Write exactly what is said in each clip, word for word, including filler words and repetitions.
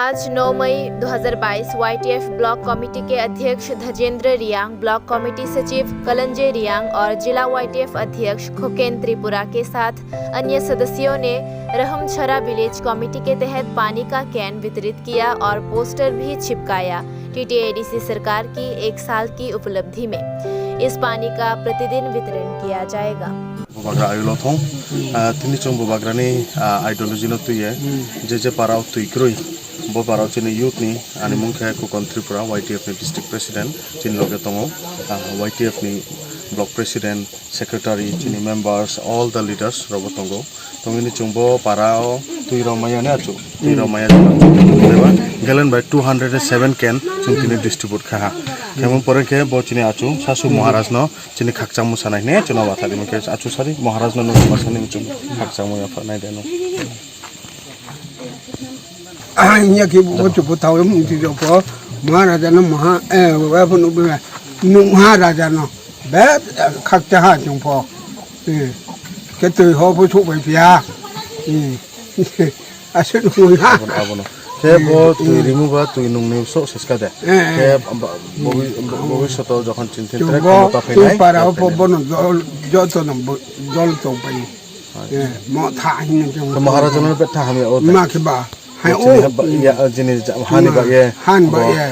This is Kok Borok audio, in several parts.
आज नौ मई दो हज़ार बाईस वाईटीएफ ब्लॉक कमेटी के अध्यक्ष धजेंद्र रियांग, ब्लॉक कमेटी सचिव कलंजे रियांग और जिला वाईटीएफ अध्यक्ष खोकेन त्रिपुरा के साथ अन्य सदस्यों ने रहमछरा विलेज कमेटी के तहत पानी का कैन वितरित किया और पोस्टर भी चिपकाया। टीटीएडीसी सरकार की एक साल की उपलब्धि में इस पानी का प्रतिदिन वितरण किया जाएगा। Bubagra ayulo thung, ah, tini chwng bubagrani, ah, ideology no twiye, je je para o twi kwrwi, bo para o chini youth ni, ani mung khe Khokon Tripura, Y T F ni district president, chini loge tongo, ah, Y T F ni block president, secretary, chini members, all the leaders rogo tongo. Tongini chwng bo para o twi rok maya ni achu, twi rok maya ni achu. Galen bai two hundred seven can chwng tini distribute kha ha. Khe mung pore khe bo chini achu Sasu Maharaj no chini khakchangma sanai hwnwi chwngno watha rima khe achu sari Maharaj no nukma sani muchung khakchangma yapha nai de no. Ahai, ya ki bo chu bo thawi mung ti jo pho. Maharaja no maha, eh, wa pho no be. Nu Maharaja no. Be, eh, khakcha ha chung pho. Eh. Ke twi ho pho chu bai pia. Eh. Aswk nungya. Abono, abono. Khe bo twi rimu ba twi nungni sok seska de. Eh, eh. Khe ba, bhabi-, bhabishoto jokhon chini thik thik khe bo twi para o pho bono jol, joto no bo-, jol tong pai. Eh, mo tha hin jong. Khe Maharaja no bet tha hamya o de. Ma khe ba. Hai o. Chini ha ba, ya, chini ja-, hani ba ye. Han ba ye.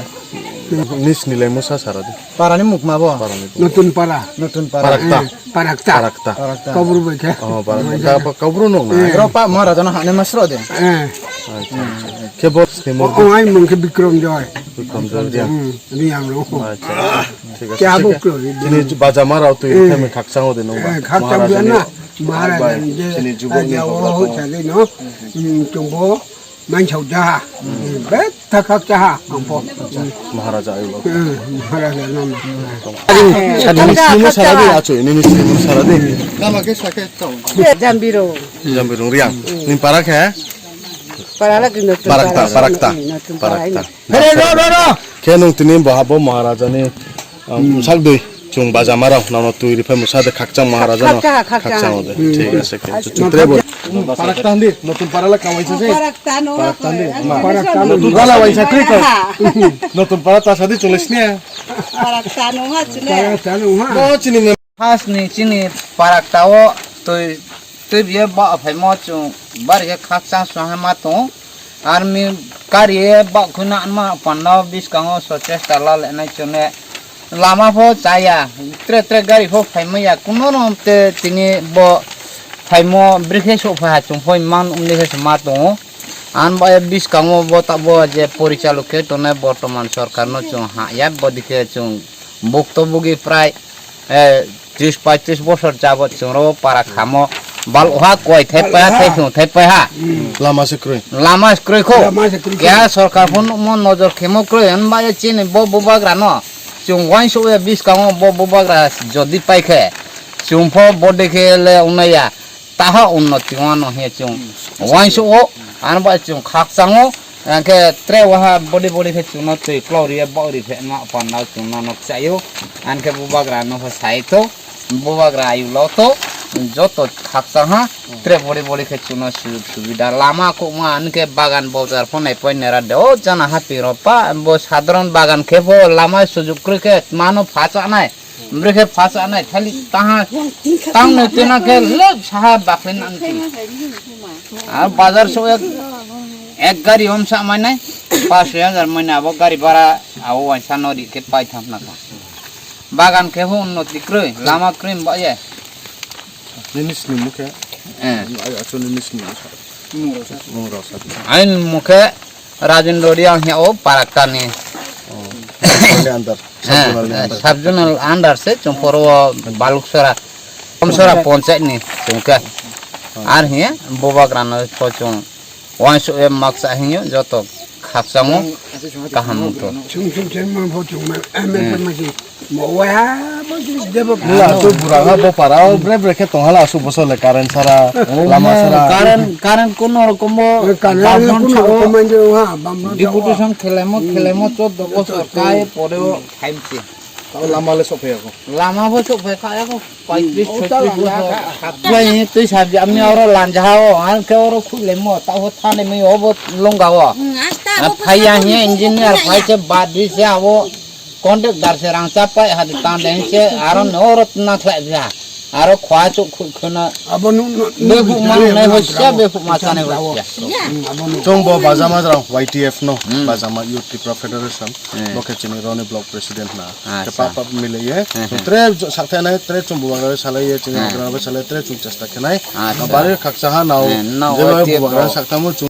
Nis nilai musa sara de. Parani mukma bo? Parani mukma. Notun para. Notun para. Parakta. Eh, parakta. Parakta. Parakta. Kabru bai khe. Oh, parakta. Bai khe. Ka-, ka-, kabru nung na? Eh. Ropa Maharaja no hane masro de. Eh. Acha, acha. Khe bo sni murti? Oh, ai mung khe Bikram Joy. Bikram Joy dia. Hmm, Riang lo. Acha. Thik ache, kya thik bo ache. Klo ri. Chini baja mara tu eh. Theme khakchang o de nung ba. Eh, khakchang Maharaja dia ni na. Maharaja bai, ni je chini jubok ni raja o hokla ho tongo. Chale no. Hmm, chumbo. Mansau jaha. Bet thakak jaha. Ampo. Maharaja ayo lo. Eh, Maharaja nama. Nini sini sara di acho, nini sini sara di. Nama ke sake tau. Jambiro. Jambiro riang. Nin para khe? Para lagi notun Parakta, para. Parakta. Notun para Parakta. Ini. Hei, no, no, no. Khe nung tini bo habo Maharaja ni, um, sak dui. Chung baja mara nono twi rifai musa de khakchang Maharaja no. Khakchang, khakchang. Khakchang de. Hmm. Thik ase khe. Chu, chu, tre bo. Parakta handi, notun para la kamai se. Parakta no. Parakta handi. Parakta no. Notun para la waisa kri ko. Notun para ta sadi cholis niya. Parakta no ha chune. Parakta no ha. Bo chini me. Has ni chini parakta o twi Twi biya ba phaimo chung bari khe khakchang swngha ma tongo. Army kari ye ba khuna ma panda biskango so chesta la lenai chune. Lama pho chaya, tre tre gari pho phaimaya, kuno rom te tini bo phaimo bwrwi khe sok phai ha chung phoi man wngwi khe se ma tongo. An ba biskango bo ta bo je porichalok khe tongnai bortoman sorkar no chung ha ya, bodi khe chung bukto bugi prai eh, tris paitris bosor jabot chwng ro para khamo bal oha koi thai pai ha, thai sung thai pai ha. Lama se kwrwi. Lama se kwrwi kho. Lama se kwrwi kho. Keha sorkar phone mo nojor khemo kwrwi, hwnba ye chini bo bubagra no chwng uansuk ya biskango bo bubagra jodi pai khe chwng pho bode khe le wngnai ya. Taha unnoti wano he chwng uansuk o, ano bai chwng khakchang o, angkhe tre waha body body khe chwngno twi klok riya bok ri phe ma panda chwngno nok chaio, angkhe bubagra no pha sai to, bubagra ayu lo to, joto khakchang ha, tre body body khe chwngno sujug subida lama kokma, angkhe bagan bojar pho nai poi nera de, o jana hati ro pa, bo sadharon bagan khe pho lama sujug kwrwi khe mano pha cha nai. Bwrwi khe pha cha nai thali taha tang no tena khe lep saha bakle nang. Ar bazar so ek, ek gari om sa mai nai, pash hajar mai na abo gari bara abo waisa no ri khe pai tham na kha. Bagan khe hwn no tikroi, lama krim ba ye. Nini sini mukhe. Eh. Ai acho nini sini mukhe. Mung rasa. Ain mukhe Rajendra Riang he o Parakta ni. Oh. Under. Sub-zonal ni under. Sub zonal under se chung poro o Baluksora. Komsora panchayat ni chung ke. Ar he bubagra no pho chung. Wainso e maksa hingyo joto khakchangmo kaham wngtho. Sum sum chen man pho chung man, M L A ma si mo wa bo si debo. Mula tu buranga bo para o bre bre khe tonghala asu bosole current sara, lama sara. Current, current kono rokomo, current kono rokomo je ha, bamno deputation khelaimo, khelaimo choddo bosor kai pore o khaimse. Lama le sok phai ako. Lama bo sok phai kha ako. Paitris, choitris bosor. Tei sabji ami oro lanja ha o, ang khe oro khuilemo, ta ho thane mi obo longa o. Hmm, asta Phaiya hiya engineer phai se bad ri se abo contractor se rang chapai hadi tan den se aro no rot na khlai ja. Aro khwa chuk khu khuna. Abo nu, nu, Be nu, hukma nu, nai nu, hosia, nu, be hukma nu, chane nu, hosia. Hmm, abo nu. Chwng bo bajama jrang Y T F no, Hmm. bajama Youth Tripura Federation, Hmm. bo khe chini Roni Block President na. Acha. Khe pap pap mileye. Hmm, hmm. Tre jo-, sakthai nai, tre chwng bubagra salaiye, chini Hmm. bubagra salai, tre chwng chesta khenai. Acha. Bari khaksa ha nao, Hmm, no, jeba Y T F bubagra no. Sakthamo chwng